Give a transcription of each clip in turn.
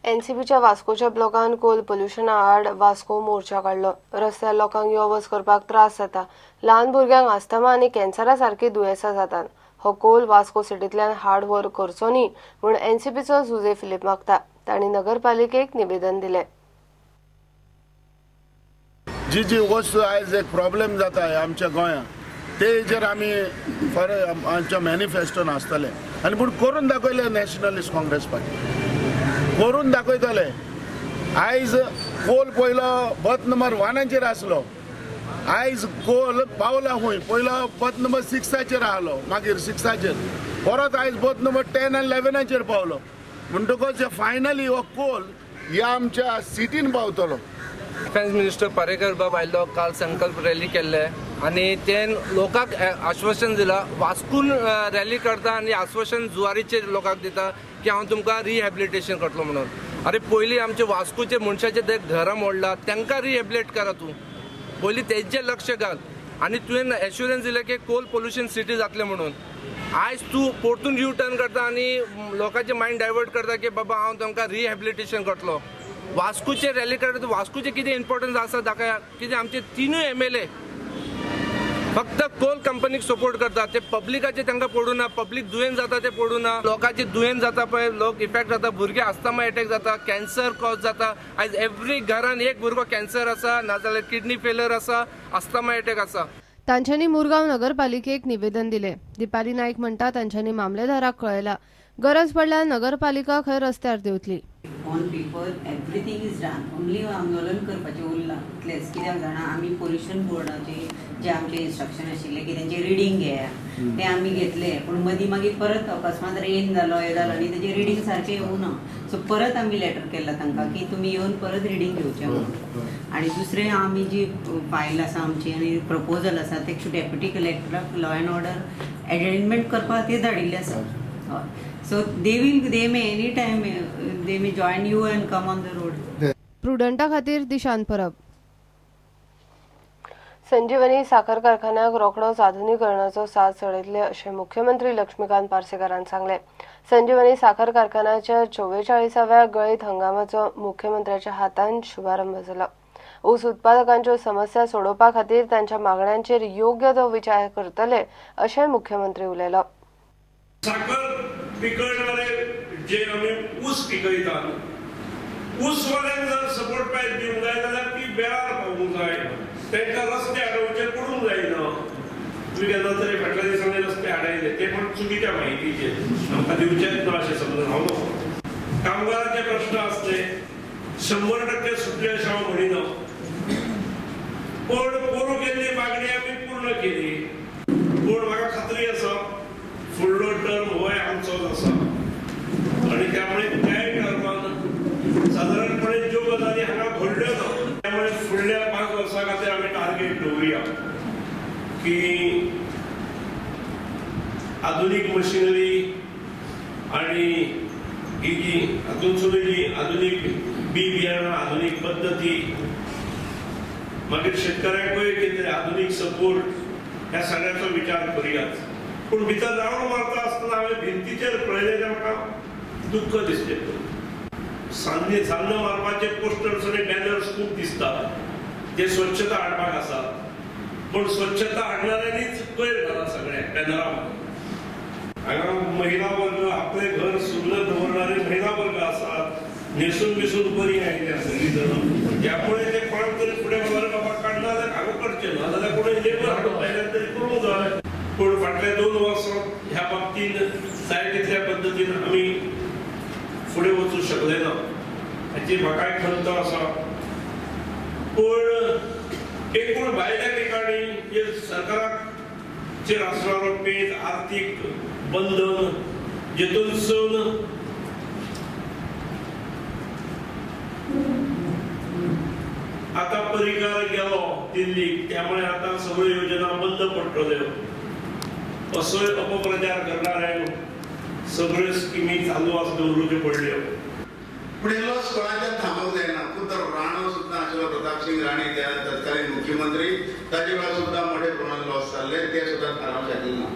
एनसीपीच्या वास्कोच्या ब्लॉकान कोल पोल्युशना आड वास्को मोर्चा काडलो. रस्त्यार लोकांक यो वच करपाक त्रास जाता. ल्हान भुरग्यांक आस्थमा आनी कॅन्सरा सारकी दुयेंसां जातात. हो कोल वास्को सिटींतल्यान हाड व्हर करचो न्ही म्हूण एनसीपीचो जुझे फिलीप मागता. तांणी नगरपालिकेक निवेदन दिलें. जी जी वस्तू आयज एक प्रॉब्लेम जाता आमच्या गोंयांत तेजेर आमी फॉर आमच्या मॅनिफेस्टोन आसतले आनी पूण करून दाखयले. नॅशनलिस्ट काँग्रेस पार्टी करून दाखयतले. आयज कोल पयलो बर्थ नंबर वनाचेर आसलो, आयज कोल पावला खंय? पयलो बर्थ नंबर सिक्साचेर आहलो, मागीर सिक्साचेर परत आयज बर्थ नंबर 10 आनी 11आचेर पावलो. म्हणटकच फायनली हो कोल ह्या आमच्या सिटीन पावतलो. डिफेन्स मिनिस्टर पारेकर बाब आयलो काल, संकल्प रॅली केल्ले आनी ते लोकांक आश्वासन दिलां. वास्कून रॅली करता आनी आश्वासन जुवारीचेर लोकांक दिता की हांव तुमकां रिहॅबिलिटेशन करतलो म्हणून. अरे, पयलीं आमचे वास्कोचे मनशाचे ते घरां मोडला, तांकां रिहॅबिलिटेट करा. तूं पयलीं तेंचेर लक्ष घाल. आनी तुवें एश्युरन्स दिलें की कोल पोल्युशन सिटी जातलें म्हणून. आयज तूं परतून यू टर्न करता आनी लोकांचे मायंड डायवर्ट करता की बाबा, हांव तांकां रिहॅबिलिटेशन करतलो. वास्कोचे रॅली करता, वास्कोचे कितें इम्पॉर्टन्स आसा दाखया. कितें आमचे तिनूय एमएलए फक्त कोल कंपनीक सपोर्ट करता. ते पब्लिकाचे तांकां पडूं ना. पब्लीक दुयेंत जाता ते पडूं ना. लोकांचे दुयेंत जाता पळय, लोक इफेक्ट जाता, भुरगे आस्थमा एटॅक जाता, कॅन्सर कॉज जाता. आयज एवरी घरान एक भुरगो कॅन्सर आसा, नाजाल्यार किडनी फेलियर आसा, आस्थमा एटॅक आसा. तांच्यांनी मुरगांव नगरपालिकेक निवेदन दिलें. दीपाली नाईक म्हणटा, तांच्यांनी मामलेदाराक कळयला. गरज पडल्यार नगरपालिका खंय रस्त्यार देंवतली. On paper everything is done, only आंदोलन करपाचें उरलां इतलेंच. कित्याक जाणा, आमी पोल्युशन बोर्डाचे जे आमचे इन्स्ट्रक्शन आशिल्ले की तेंचे रिडींग घेया, ते आमी घेतले. पूण मदीं मागीर परत अकस्मात रेन जालो, हें जालो आनी तेजें रिडींग सारकें येवना. सो परत आमी लेटर केला तांकां की तुमी येवन परत रिडींग घेवचें म्हणून. आनी दुसरें, आमी जी फायल आसा आमची आनी प्रपोजल आसा ते डेप्युटी कलेक्टराक लॉ एंड ऑर्डर एरेंजमेंट करपा खातीर धाडिल्लें आसा. हय, so they may any time they may join you and come on the road. प्रुडंटा खातीर दिशांत परब. संजीवनी साखर कारखान्याक रोखडोच आधुनिकरणाचो साज चडयतले अशें मुख्यमंत्री लक्ष्मीकांत पार्सेकारान सांगलें. संजीवनी साखर कारखान्याच्या 44व्या गळीत हंगामाचो मुख्यमंत्र्याच्या हातान शुभारंभ जालो. ऊस उत्पादकांच्यो समस्या सोडोवपा खातीर तांच्या मागण्यांचेर योग्य तो विचार करतले अशें मुख्यमंत्री उलयलो. साखर पिकयणारे जे आमी ऊस पिकयतात, ऊसवाल्यांक जर सपोर्ट प्रायस दिवंक जाय जाल्यार ती वेळार पावूंक जाय. तांकां रस्ते आडोवचे पडूंक जायना. तुमी केन्ना तरी फाटल्या दिसांनी रस्ते आडयले ते पण चुकीच्या माहितीचेर, आमकां दिवचेच ना अशें समजून. हांव कामगाराचे प्रश्न आसले, 100% सुटले अशें हांव म्हणिना, पण पोरूं केल्ली मागणी आमी पूर्ण केली. पूण म्हाका खात्री आसा, फुडलो टर्म होय आमचोच आसा आणि त्यामुळे त्याय टर्मान सादारणपणे ज्यो गजाली हांगा घडल्यो ना, त्यामुळे फुडल्या 5 वर्सां खातीर आमी टार्गेट दवरुया की आधुनीक मशिनरी आणि ही जी हातूंतसून जी आधुनीक बी बियाणां, आधुनीक पद्दती, मागीर शेतकऱ्यांकूय कितें तरी आधुनीक सपोर्ट, ह्या सगळ्याचो विचार करुयाच. पूण भितर रावंड मारता आसतना हांवें भिंतीचेर पळयलें तें म्हाका दुख्ख दिसलें. सान्नी सान्न मारपाचे पोस्टर्स आनी बॅनर्स खूब दिसतात जे स्वच्छता हाडपाक आसा, पूण स्वच्छता हाडणाऱ्यांनीच कोयर घाला सगळ्या बॅनरा. हांगा महिला वर्ग, आपले घर सुंदर दवरणारे महिला वर्ग आसात. न्हेसून बिसून बरी आयल्या सगळीं जाणां. त्यामुळे ते कोणाक तरी फुडें बाबा बाबा काडना जाल्यार हांगा करचें ना जाल्यार कोणूय लेबर हाडून लायल्यार तरी करूंक जाय. पूण फाटले 2 वर्सां ह्या बाबतीन जाय तितल्या पद्दतीन आमी फुडें वचूं शकले ना, हाची म्हाकाय खंत आसा. पूण एकूण भायल्या ठिकाणी जे सरकाराक चेर आसणारो पेज, आर्थीक बंधन, जेतूनसून आता परिकार गेलो दिल्लीक, त्यामुळे आता सगळ्यो योजना बंद पडटल्यो असोय अपप्रचार करणाऱ्यांक सगळ्यो स्किमी चालू आस दवरूच्यो पडल्यो. पूण हे लॉस कोणाच्यान थांबोवंक जायना. पूण तर राणो सुद्दां आशिल्लो, प्रताप सिंग राणे, त्या तत्कालीन मुख्यमंत्री, ताजे वेळार सुद्दां मोठे प्रमाणात लॉस जाल्ले, ते सुद्दां थारावंक शकले ना.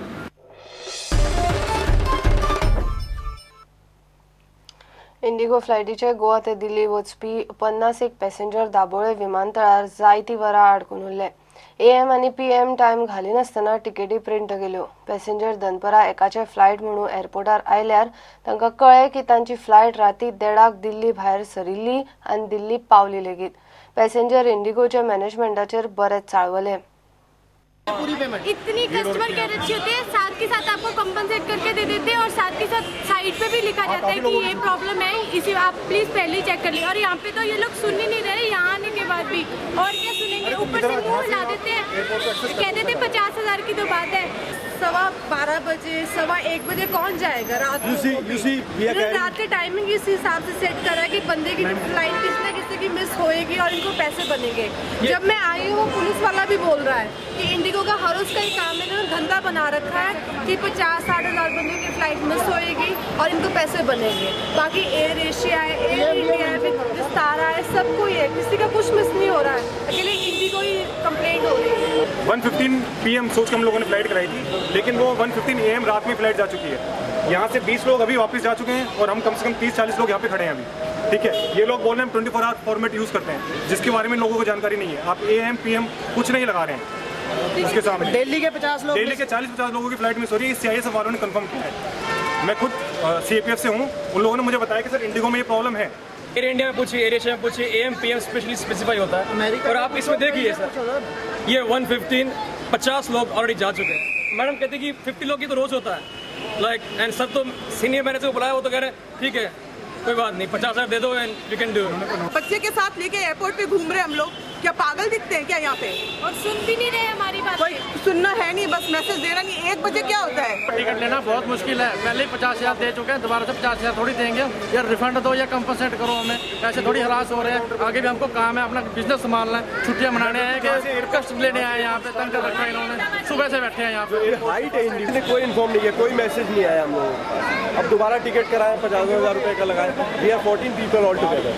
इंडिगो फ्लायटीचे गोवा ते दिल्ली वचपी 51 पॅसेंजर दाबोळे विमानतळार जायतीं वरां आडकून उरले. एएम आनी पीएम टायम घालिनासतना तिकेटी प्रिंट केल्यो. पॅसेंजर दनपरां एकाचे फ्लायट म्हणून एअरपोर्टार आयल्यार तांकां कळ्ळें की तांची फ्लायट राती 1:30क दिल्ली भायर सरिल्ली आनी दिल्ली पावली लेगीत. पॅसेंजर इंडिगोच्या मॅनेजमेंटाचेर बरेच चाळवले. इतनी कस्टमर केयर अच्छी होती है, साथ के साथ आपको कंपनसेट करके दे देते हैं और साथ के साथ साइट पे भी लिखा जाता है कि ये प्रॉब्लम है, इसी आप प्लीज़ पहले ही चेक कर लीजिए। और यहाँ पे तो ये लोग सुन ही नहीं रहे यहाँ आने के बाद भी, और क्या सुनेंगे, ऊपर से मुंह हिला देते हैं, कह देते 50,000 की तो बात है। 12:15 बजे, 1:15 बजे कौन जाएगा रात को? You see- वो भी। you see, we are इन्होंने carrying- रात के टाइमिंग इस हिसाब से सेट करा है कि बंदे की फ्लाइट किसी ना किसी की मिस होएगी और इनको पैसे बनेंगे। जब मैं आई हूँ, वो पुलिस वाला भी बोल रहा है कि इंडिगो का हर रोज का ही काम है, इन्होंने धंधा बना रखा है कि 50-60 हज़ार बंदों की फ्लाइट मिस होएगी और इनको पैसे बनेंगे। बाकी एयर एशिया है, एयर इंडिया है, विस्तारा है, सब कोई है, किसी का कुछ मिस नहीं हो रहा है, अकेले इंडिगो ही कंप्लेंट हो रही है। 1:15 PM सोच के हम लोगों ने फ्लाइट कराई थी, लेकिन वो 1:15 AM रात में फ्लाइट जा चुकी है। यहाँ से 20 लोग अभी वापस जा चुके हैं और हम कम से कम 30-40 लोग यहाँ पे खड़े हैं अभी। ठीक है, ये लोग बोल रहे हैं हम 24 आवर फॉर्मेट यूज़ करते हैं, जिसके बारे में लोगों को जानकारी नहीं है। आप ए एम पी एम कुछ नहीं लगा रहे हैं उसके सामने। दिल्ली के 50 लोग, दिल्ली के 40-50 लोगों की फ्लाइट मिस हो रही है, सी I S F वालों ने कन्फर्म किया है। मैं खुद सी ए पी एफ से हूँ, उन लोगों ने मुझे बताया कि सर इंडिगो में ये प्रॉब्लम है। एयर इंडिया में पूछिए, एयर एशिया में पूछिए, A M P M specially specify होता है। और आप इसमें देखिए सर, ये 1:15 50 लोग ऑलरेडी जा चुके हैं। मैडम कहती कि 50 लोग की तो रोज़ होता है, लाइक एंड सर तो सीनियर मैनेजर को बुलाया, वो तो कह रहे हैं ठीक है कोई बात नहीं, 50,000 दे दो एंड you can do. बच्चे के साथ लेके एयरपोर्ट पे घूम रहे हैं हम लोग, क्या पागल दिखते हैं क्या यहाँ पे? और सुन भी नहीं रहे हमारी बात। कोई सुनना है नहीं, बस मैसेज देना नहीं। 1 बजे क्या होता है? टिकट लेना बहुत मुश्किल है, पहले ही 50,000 दे चुके हैं, दोबारा से 50,000 थोड़ी देंगे। या रिफंड दो या कंपनसेट करो हमें, ऐसे थोड़ी हरास हो रहे हैं। आगे भी हमको काम है, अपना बिजनेस संभालना है, छुट्टियां मनाने आए हैं कि कष्ट लेने आए हैं यहाँ पे, तंग कर रखा है इन्होंने, सुबह से बैठे हैं यहाँ पे। हाइट है इंडिगो ने कोई इन्फॉर्म नहीं किया, कोई मैसेज नहीं आया हम लोगों को। अब दोबारा टिकट कराए, 50,000 रुपये का लगाए। We are 14 people all together.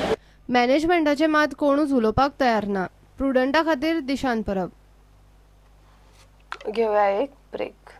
मॅनेजमेंटाचे मात कोणूच उलोवपाक तयार ना. प्रुडंटा खातीर दिशांत परब. घेवया एक ब्रेक.